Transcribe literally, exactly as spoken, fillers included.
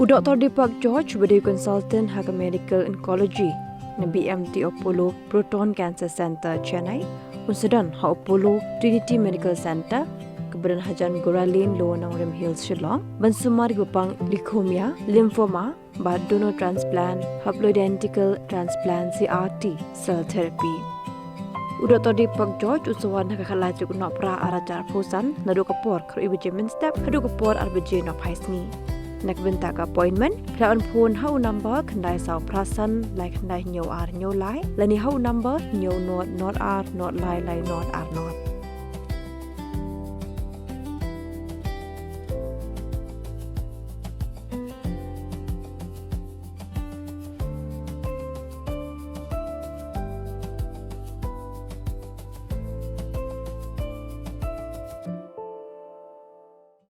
U Doktor Deepak George, uba dei u consultant ha ka Medical Oncology na B M T Apollo Proton Cancer Center, Chennai, un sa don ha Apollo Trinity Medical Center, kaba don hajan Gora Lane, Lower Nongrim Hills, Shillong, ban sumar ïa ki ba pang leukaemia, lymphoma, bad donor transplant, haploidentical transplant, C R T, cell therapy. U Doktor Deepak George un sa wan ha ka khatlai tarik u Nohprah arhajar arphew san, naduh ka por khatwei baje mynstep haduh ka por ar baje nohphai sngi. Na ka bynta ka appointment, phi lah ban phone ha u number khyndai saw phra san lai khyndai hynñiew ar hynñiew lai, lane ha u number hynñiew nod nod ar nod lai lai nod ar nod.